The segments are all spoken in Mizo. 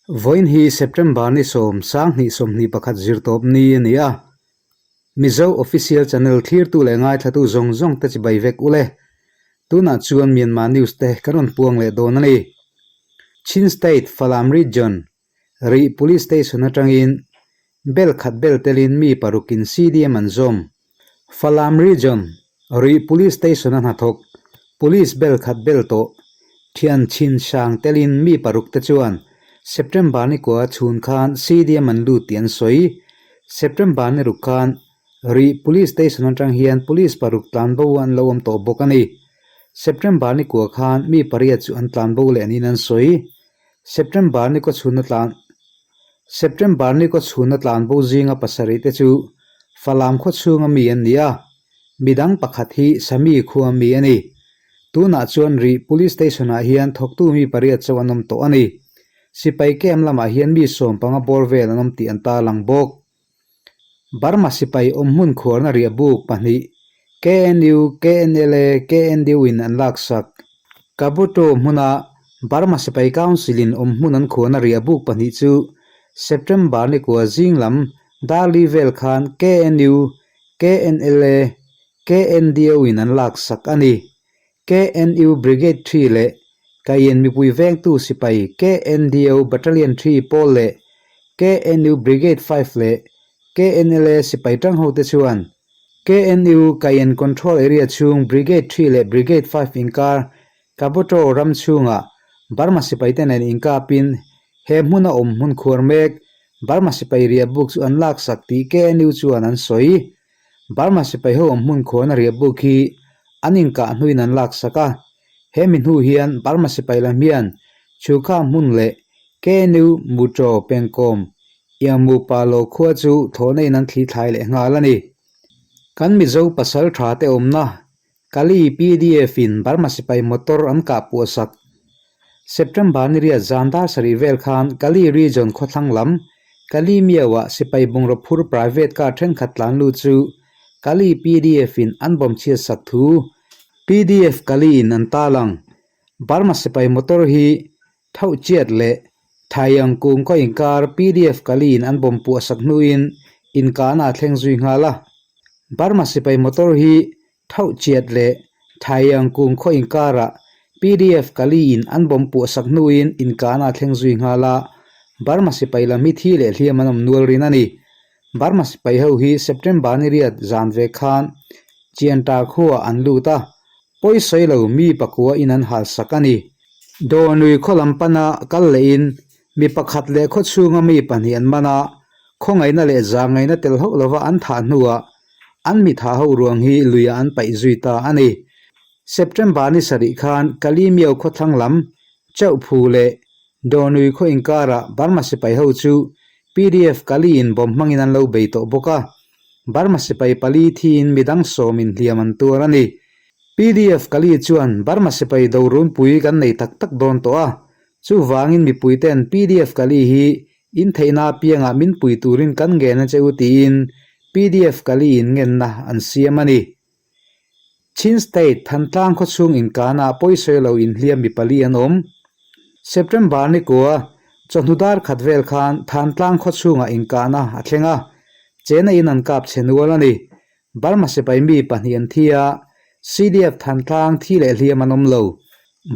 Vawiin hi September ni sawm sanghnih sawmhnih pakhat zirtawp ni a ni a. Mizo Official Channel thlirtu leh ngaithlatu zawng zawng te chibai vek ule. Tunah chuan Myanmar News te kan rawn puang leh dawn a ni. Chin State, Falam Region, Rih Police Station atangin bel khat bel telin mi parukin CDM an zawm. Falam Region, Rih Police Station-a hnathawk Police bel khat bel tawh thian chhin hrang telin mi paruk te chuan September ni kua chhun khan CDM an lut tih an sawi. September ni ruk khan Rih Police Station atang hian Police paruk tlanbo an lo awm tawh bawk a ni. September ni kua khan mi pariat chu an tlanbo leh niin an sawi. September ni kaw chhunna tlan September ni kaw chhunna tlanbo zinga pasarih te chu Falam khaw chhunga mi an ni a, midang pakhat hi Sami khua mi a ni. Tunah chuan Rih Police Station ah hian thawktu mi pariat chauh an awm tawh a ni. Sipai camp lamah hian mi sawm panga bawr vel an awm tih an tarlang bawk. Burma sipai awm hmun khuarna riah buk pahnih KNU, KNLA, KNDU in an laksak. Kabuto hmuna Burma sipai Council in awm hmun an khuarna riah buk pahnih chu September ni kua zing lam Darli vel khan KNU, KNLA, KNDU in an laksak a ni. KNU Brigade Three leh Kaien mipui vengtu sipai KNDO Battalion Three pawl leh KNU Brigade Five leh KNLA sipai tang hote chuan KNU Kaien Control Area chhung Brigade Three leh Brigade Five inkar Kabuto ram chhungah Burma sipaite nen inkapin he hmuna awm hmun khuar mek Burma sipai riah buk chu an laksak tih KNU chuan an sawi. Burma sipai ho awm hmun khuan a riah buk hi an inkah hnuin an laksak a, he mi hnu hian Burma sipai lam hian Chhukha hmun leh KNU Muṭaw pengkawm Iangmu pa lo khua chu thlawhna in an thli thlai leh nghal a ni. Kan Mizo pasal tha te awmna Kali pdf in Burma sipai motor an kah puah sak. September ni riat zan dar sarih vel khan Kali region khawthlang lam Kali Miau-ah sipai bungraw phur private car thenkhat tlan lut chu Kali pdf in an bawm chhiat sak thu pdf Kali in an tarlang. Burma sipai motor hi Thauh chiat leh Thaiang kung khaw inkar pdf Kali in an bawm puah sak hnuin inkahna a thleng zui nghal a. Burma sipai motor hi Thauh chiat leh Thaiang kung khaw inkarah pdf Kali in an bawm puah sak hnuin inkahna a thleng zui nghal a, Burma sipai lam hi thi leh hliam an awm nual rin a ni. Burma sipai ho hi September ni riat zan ve khan Chiantar khuaah an lut a, Pawi sawi lo mi pakua in an hal sak a ni. Dawnui khaw lam pana kal lehin mi pakhat leh khaw chhunga mi pahnih an man a, khawngaihna leh zahngaihna tel hauh lova an thah hnuah an mi thah ho ruang hi luiah an paih zui ta a ni. September ni sarih khan Kalimiau khawthlang lam Chauhphu leh Dawnui khaw inkarah Burma sipai ho chu pdf Kali in bomb hmangin an lo bei tawh bawk a. Burma sipai pali thiin midang sawmin hliam an tuar a ni. Pdf Kali chuan Burma sipai do runpui kan nei tak tak dawn tawh a, chuvangin mipuiten pdf Kali hi in theihna apiangah min pui turin kan ngen a che u tiin pdf Kali in ngenna an siam a ni. Chin State Thantlang khawchhung inkanah pawisawi lo inhliam mi pali an awm. September ni kua chawhnu dar khat vel khan Thantlang khawchhungah inkahna a thleng a, chena in an kap chhe nual a ni. Burma sipai mi pahnih an thi a, CDF Thantlang thi leh hliam an awm lo.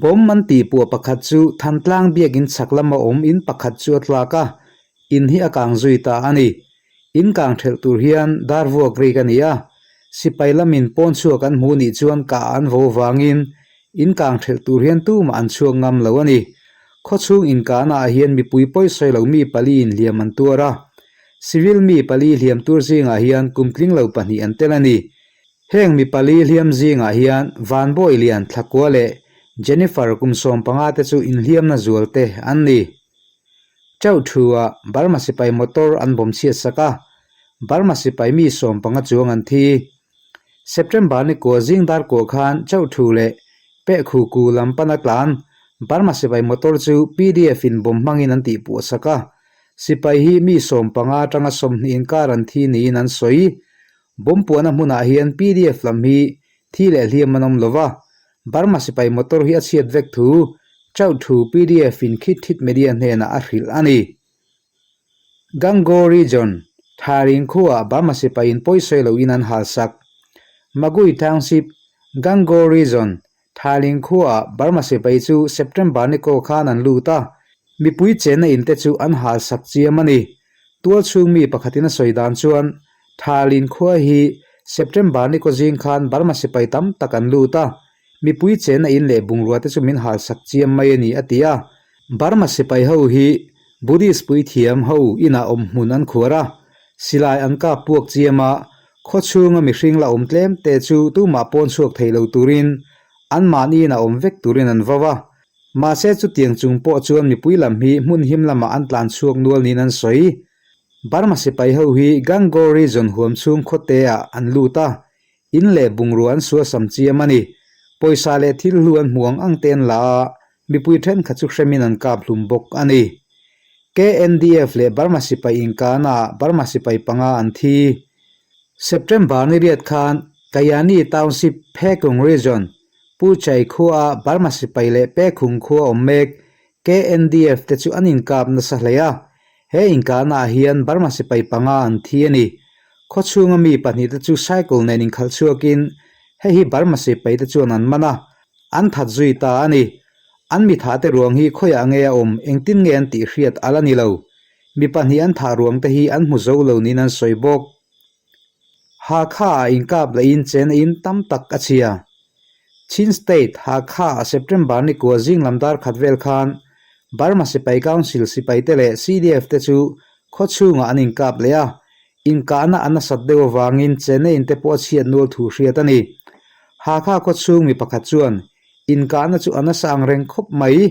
Bomb an tihpuah pakhat chu Thantlang biakinn chhak lama awm in pakhat chu a tlak a, in hi a kang zui ta a ni. In kang thelh tur hian dar vuak rik a ni a, sipai lamin pawn chhuak an hmu nih chuan kah an vo vangin in kang thelh tur hian tumah an chhuak ngam lo a ni. Khawchhung inkahna ah hian mipui pawisawi lo mi pali in hliam an tuar a, civil mi pali hliam tur zingah hian kum tling lo pahnih an tel a ni. Heng mi pali hliam zingah hian Vanbawi Lian Thlakua leh Jennifer kum sawmpanga te chu inhliamna zual te an ni. Chauh thu-ah Burma sipai motor an bawm chhiat sak a, Burma sipai mi sawmpanga chuang an thi. September ni kua zing dar kuah khan Chauh thu leh Pehkhu ku lam pana tlan Burma sipai motor chu PDF in bawm hmangin an tihpuah sak a, sipai hi mi sawmpanga atanga sawmhnih inkar an thi niin an sawi. Bawm puahna hmunah hian PDF lam hi thi leh hliam an awm lo va, Burma sipai motor hi a chhiat vek thu Chauh thu pdf in Khit Thit Media hnenah a hrilh a ni. Gangaw Region, Tharing khuaah Burma sipaiin pawisawi loin an halsak. Magui Township, Gangaw Region, Thaling khuaah Burma sipai chu September ni kaw khan an lut a, mipui chenna in te chu an halsak chiam a ni. Tual chhung mi pakhatin a sawi dan chuan Thalin khua hi September ni kaw zing khan Burma sipai tam tak an lut a, mipui chenna in leh bungrua te chu min halsak chiam mai a ni a ti a. Burma sipai ho hi Buddhist puithiam ho inah awm hmun an khuar a, silai an kap puak chiam a, khaw chhunga mihring la awm tlem te chu tumah pawn chhuak thei lo turin anmahni inah awm vek turin an vau a. Mahse chutiang chung pawh chuan mipui lam hi hmun him lamah an tlan chhuak nual niin an sawi. Burma sipai ho hi Gangaw region huam chhung khawte ah an lut a, In leh bungrua an suasam chiam a ni. Pawisa leh thil hlu an hmu ang ang te an la a, mipui thenkhat chu hremin an kap hlum bawk a ni. KNDF leh Burma sipai inkahna ah Burma sipai panga an thi. September ni riat khan Kayani Township Phekung Region, Puchai khua ah Burma sipai leh Pekhung khua awm mek KNDF te chu an inkap nasa hle a, he inkahna ah hian Burma sipai panga an thi a ni. Khawchhunga mi pahnihte chu cycle nen inkhalh chhuakin hei hi Burma sipai te chuan an man a, an that zui ta a ni. An mithah te ruang hi khawiah nge a awm, engtin nge an tih hriat a la ni lo. Mi pahnih an thah ruang te hi an hmu zo lo niin an sawi bawk. Hakha ah inkap lahin chena in tam tak a chhia. Chin State, Hakha ah September ni kua zing lam dar khat vel khan Burma Sipai Council sipai te leh CDF te chu khaw chhungah an inkap leh a, inkahna a nasat deuh avangin chena in te pawh a chhiat nual thu hriat a ni. Hakha khaw chhung mi pakhat chuan inkahna chu a nasa ang reng khawp mai.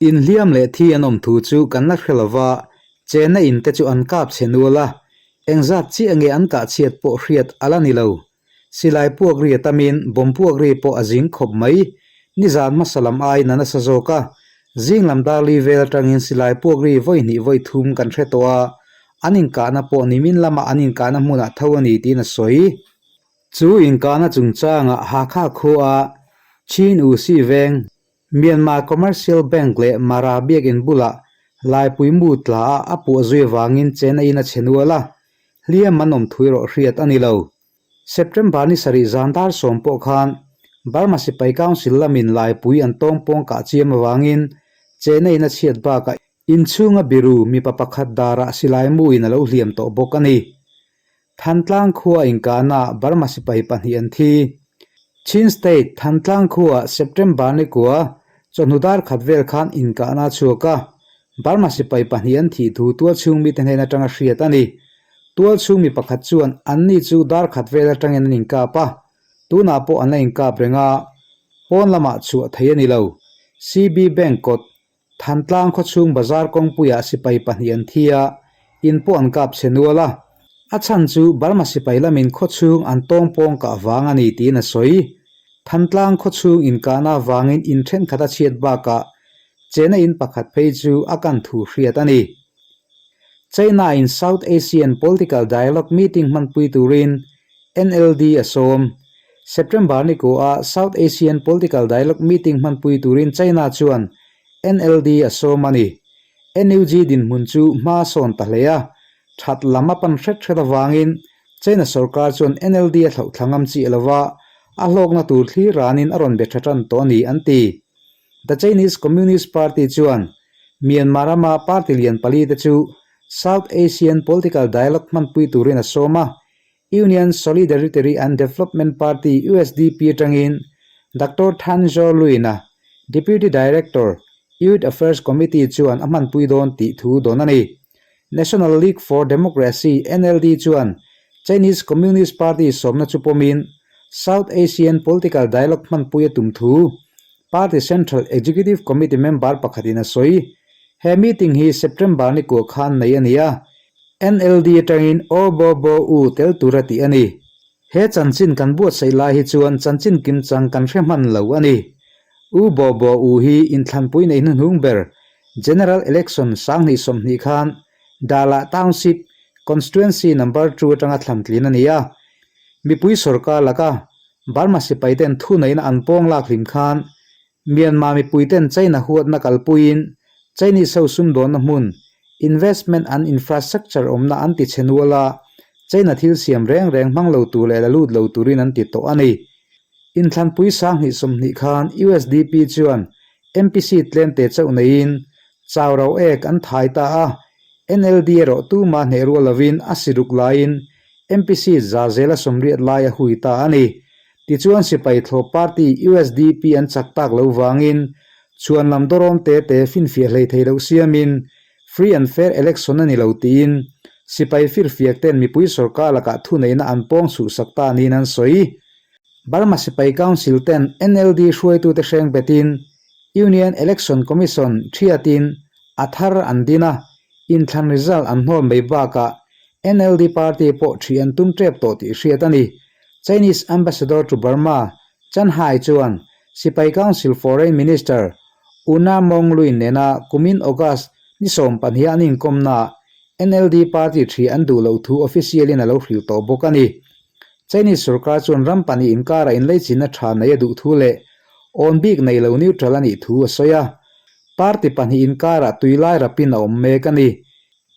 Inhliam leh thi an awm thu chu kan la hre lo va, chenna in te chu an kap chhe nual a, engzat chiah nge an kah chhiat pawh hriat a la ni lo. Silai puak ri a tamin bomb puak ri pawh a zing khawp mai. Nizan hmasa lam aiin a nasa zawk a, zing lam darli vel atangin silai puak ri vawi hnih vawi thum kan hre tawh a, an inkahna pawh nimin lama an inkahna hmunah tho a ni tiin a sawi. Chu inkahna chungchangah Hakha khua Chin U Si veng Myanmar Commercial Bank leh Mara biakinn bulah Laipui mu tla a a puah zui avangin chen a in a chhe nual a, hliam an awm thui rawh hriat a ni lo. September ni sarih zan dar sawm pawh khan Burma Sipai Council lamin Laipui an tawng pawng kah chiam avangin chen a in a chhiat bakah inchhunga biru mipa pakhat darah silai mu in a lo hliam tawh bawk a ni. Thantlang khua inkahnaah Burma sipai pahnih an thi. Chin State, Thantlang khuaah September ni kua chawhnu dar khat vel khan inkahna a chhuak a, Burma sipai pahnih an thih thu tualchhung mite hnen atanga hriat a ni. Tualchhung mi pakhat chuan anni chu dar khat vel atangin an inkap a, tunah pawh an la inkap reng a, pawn lamah chhuah thei a ni lo. CB Bank kawt Thantlang khawchhung bazar kawngpuiah sipai pahnih an thi a, in pawh an kap chhe nual a. A chhan chu Burma sipai lamin khawchhung an tawng pawng kah vang a ni tiin a sawi. Thantlang khawchhung inkahna avangin in thenkhat a chhiat bakah chena in pakhat phei chu a kan thu hriat a ni. China-in South Asian Political Dialogue meeting hmanpui turin NLD a sawm. September ni kuah South Asian Political Dialogue meeting hmanpui turin China chuan NLD a sawm a ni. NUG dinhmun chu hma a sawn ta hle a, that lam a pan hret hret avangin China sorkar chuan NLD a thlauh thla ngam chiah lova, a hlawkna tur thlir ranin a rawn be tha tan tawh a ni, an ti. The Chinese Communist Party chuan Myanmar rama party lian pali te chu South Asian Political Dialogue hmanpui turin a sawm a, Union Solidarity and Development Party, usdp, atangin Doctor Than Zaw Lwin-a, Deputy Director, Youth Affairs Committee chuan a hmanpui dawn tih thu dawn a ni. National League for Democracy, NLD, chuan Chinese Communist Party sawmna chu pawmin South Asian Political Dialogue hmanpui a tum thu Party Central Executive Committee member pakhatin a sawi. He meeting hi September ni kuah khan nei a ni a, NLD atangin Aw Bo Bo U tel tura tih a ni. He chanchin kan buatsaih lai hi chuan chanchin kimchang kan hre hman lo a ni. U Bo Bo U hi inthlanpui nei hnuhnung ber General Election 2020 khan Dala Township Constituency Number Two atanga thlantlin a ni a. Mipui sorkar laka Burma sipaiten thuneihna an pawng lak hlim khan. Myanmar mipuiten China huatna kalpuiin Chinese ho sumdawnna hmun, investment and infrastructure awmna an ti chhe nual a, China thil siam reng reng hmang lo tur leh la lut lo turin an ti tawh a ni. Inthlanpui 20 20 khan usdp chuan MP seat tlemte chauh neiin chau ro ek an thai ta a, NLD erawh tuma hneh rual lovin a si ruk laiin MP seat za zela sawmriat lai a hui ta a ni. Tichuan sipai thlawp party usdp an chak tak lo vangin chhuan lam dawrawm te te finfiah hlei thei loh siamin free and fair election a ni lo tiin sipai firfiak ten mipui sorkar lakah thuneihna an pawng chhuhsak ta niin an sawi. Burma Sipai Council ten NLD hruaitute hreng betin Union Election Commission thiatin a thar an din a, inthlan result an hnawl mai bakah NLD party pawh ṭhih an tum ṭep tawh tih hriat a ni. Chinese Ambassador to Burma, Chan Hai chuan Sipai Council Foreign Minister Una Maung Lwin nena kumin August ni 12 an inkawmnaah NLD party ṭhih an duh loh thu official-in a lo hrilh tawh bawk a ni. Chinese sorkar chuan ram pahnih inkara inleichinna tha nei a duh thu leh awn bik nei lo neutral a nih thu a sawi a. Party pahnih inkarah tui lai rapin a awm mek a ni.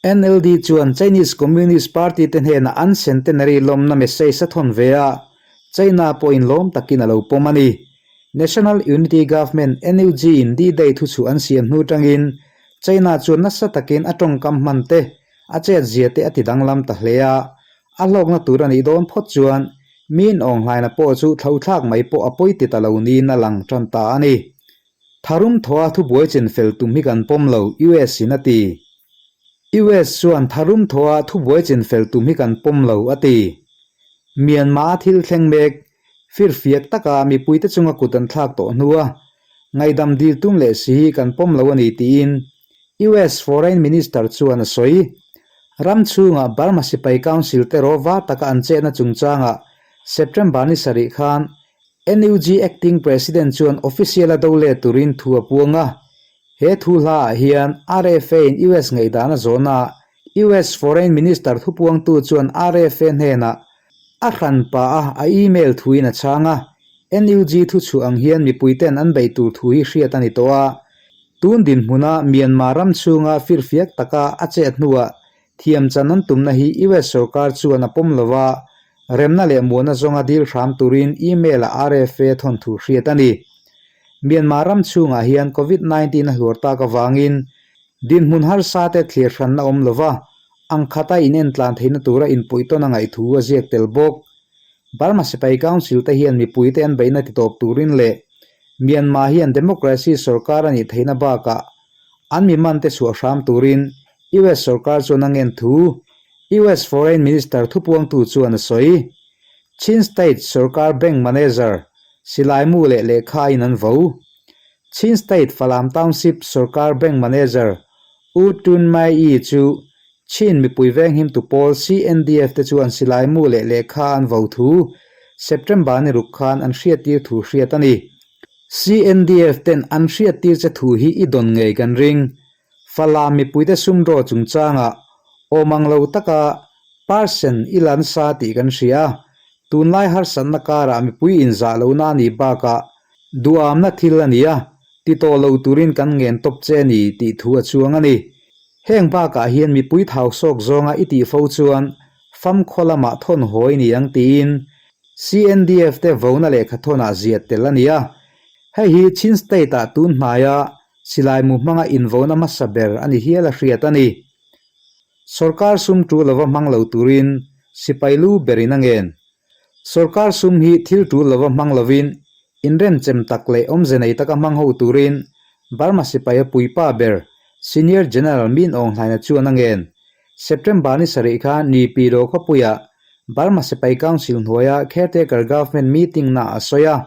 NLD chuan Chinese Communist Party te hnenah an centenary lawmna message a thawn ve a, China pawhin lawm takin a lo pawm a ni. National Unity Government, NUG, in D-Day thuchhuah an siam hnu tangin China chuan nasa takin a tawngkam hman te, a chetzia te a ti danglam ta hle a, A hlawkna tur a nih dawn phawt chuan miin awnghlaina pawh chu thlothlak mai pawh a pawi ti ta lo niin a lang tan ta a ni. Tharum thaw a thubuai chin fel tum hi kan pawm lo, US in a ti. US chuan tharum thaw a thubuai chin fel tum hi kan pawm lo, a ti. Myanmar a thil thleng mek, firfiak taka mipuite chunga kut an thlak tawh hnua ngaihdam dil tum leh si hi kan pawm lo a ni tiin US Foreign Minister chuan a sawi. Ram chhunga Burma Sipai Council te rawva taka an chetna chungchangah September ni sarih khan NUG Acting President chuan official a do let turin thu a puang a. He thu hlaah hian RFA in US ngaihdan a zawhnaah US Foreign Minister thupuangtu chuan RFA hnenah a hran pah a a email thuin a chhang a. NUG thuchhuah ang hian mipuiten an beih tur thu hi hriat a ni tawh a. Tun dinhmuna Myanmar ram chhunga firfiak taka a chet hnuah thiam chan an tumna hi US sorkar chuan a pawm lo a, remna leh muana zawnga dil hram turin email-ah RFA thawnthu hriat a ni. Myanmar ram chhungah hian Covid 19 a hluar tak avangin dinhmun harsa te thlir hranna awm lo va, ang khata inentlan theihna tura inpuihtawn a ngaih thu a ziak tel bawk. Burma Sipai Council te hian mipuite an beihna titawp turin leh Myanmar hian democracy sorkar a nih theihna bakah an mi mante chhuah hram turin US sorkar chuan a ngen thu US Foreign Minister thupuangtu chuan a sawi. Chin State sorkar bank manager silaimu leh lehkha in an vo. Chin State Falam Township sorkar bank manager U Tun Mai Yi chu Chin mipui venghimtu pawl CNDF te chuan silaimu leh lehkha an vo thu September ni ruk khan an hriattir thu hriat a ni. CNDF ten an hriattir che thu hi i dawn ngei kan ring. Falam mipuite sumdraw chungchangah awm ang lo taka parsen i lan sa tih kan hria. Tunlai harsatna karah mipui inzah lohna a nih bakah duhamna thil a ni a, ti tawh lo turin kan ngen tawp che a ni tih thu a chuang a ni. Heng bakah hian mipui thau sawk zawnga i tih fo chuan famkhaw lamah thawn hawi ni ang tiin CNDF te vona lehkha thawnah ziah tel a ni a. Hei hi Chin State-ah tun hnaia silaimu hmanga invona hmasa ber a ni hial a hriat a ni. Sorkar sum tu lova hmang lo turin sipai lu berin a ngen. Sorkar sum hi thil tul lova hmang lovin inremchem tak leh awmze nei taka hmang ho turin Burma sipai a puipa ber Senior General Min Aung Hlaina chuan a ngen. September ni sarih khan Nipilo khawpuiah Burma sipai Council hnuaia Caretaker Government meeting naah a sawi a.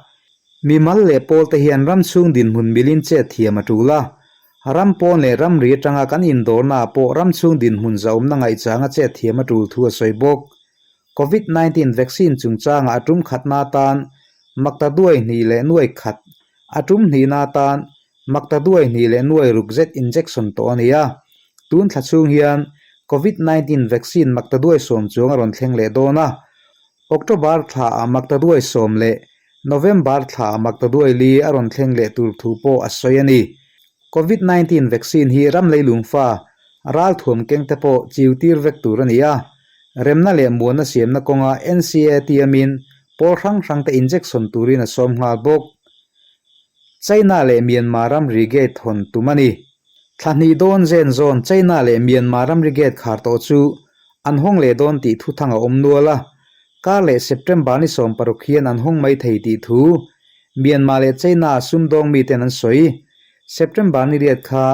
Mimal leh pawlte hian ram chhung dinhmun milin chet thiam a tul a. Ram pawn leh ramri atanga kan indawrnaah pawh ram chhung dinhmun zahawmna ngaihchanga chet thiam a tul thu a sawi bawk. Covid 19 vaccine chungchangah a tum khatna atan makta duai hnih leh nuai khat, a tum hnihna atan makta duai hnih leh nuai ruk zet injection tawh a ni a. Tun thla chhung hian Covid 19 vaccine makta duai sawm chuang a rawn thleng leh dawn a. October thlaah makta duai sawm leh. November thla Maktaduai li a rawn thleng leh tur thu pawh a sawi a ni. Covid 19 vaccine hi ram leilungfa ralthuam keng te pawh chiu tir vek tur a ni a. Remna leh muanna siamna kawnga NCA tiamin pawl hrang hrang te injection turin a sawm nghal bawk. China leh Myanmar ramri gate hawn tum a ni. Thla hnih dawn zen zawn China leh Myanmar ramri gate khar tawh chu an hawng leh dawn tih thu thang a awm nual a. Kar leh September ni 16 hian an hawng mai thei tih thu Myanmar leh China sumdawng miten an sawi. September ni riat kha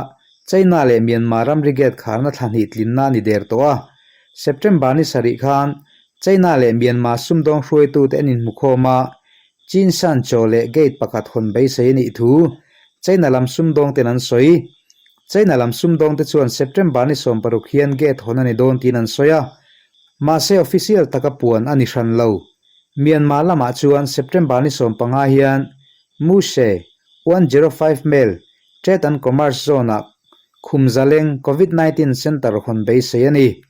China leh Myanmar ramri gate kharna thla hnih tlinna a ni der tawh a. September ni sarih khan China leh Myanmar sumdawng hruaitute an inhmukhawm a, Chin Shan chaw leh gate pakhat hawn beisei a nih thu China lam sumdawngten an sawi. China lam sumdawngte chuan September ni 16 hian gate hawn a ni dawn tiin an sawi a, mahse official taka puan a ni hran lo. Myanmar lamah chuan September ni 15 hian Mushe, 105 Mel, Trade and Commerce Zone-ah Khum Zaleng Covid 19 Centre hawn beisei a ni.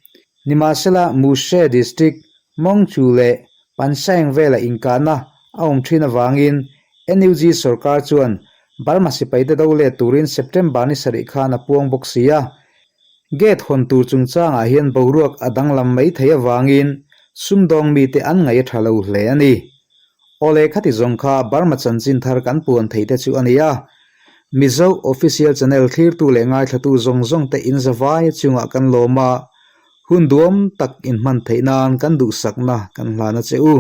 Nimahsela, Mushe District Mawngchu leh Pansaeng vela inkahna a awm thin avangin NUG sorkar chuan Burma sipaite do let turin September ni sarih khan a puang bawk si a. Gate hawn tur chungchangah hian boruak a danglam mai thei avangin sumdawng mite an ngaih a tha lo hle a ni. Awle khati zawng kha Burma chanchin thar kan puan theih te chu a ni a. Mizo Official Channel thlirtu leh ngaithlatu zawng zawng te inzavai chungah kan lawm a, Hun duam tak inhman theih nan kan duhsakna kan hlan a che u.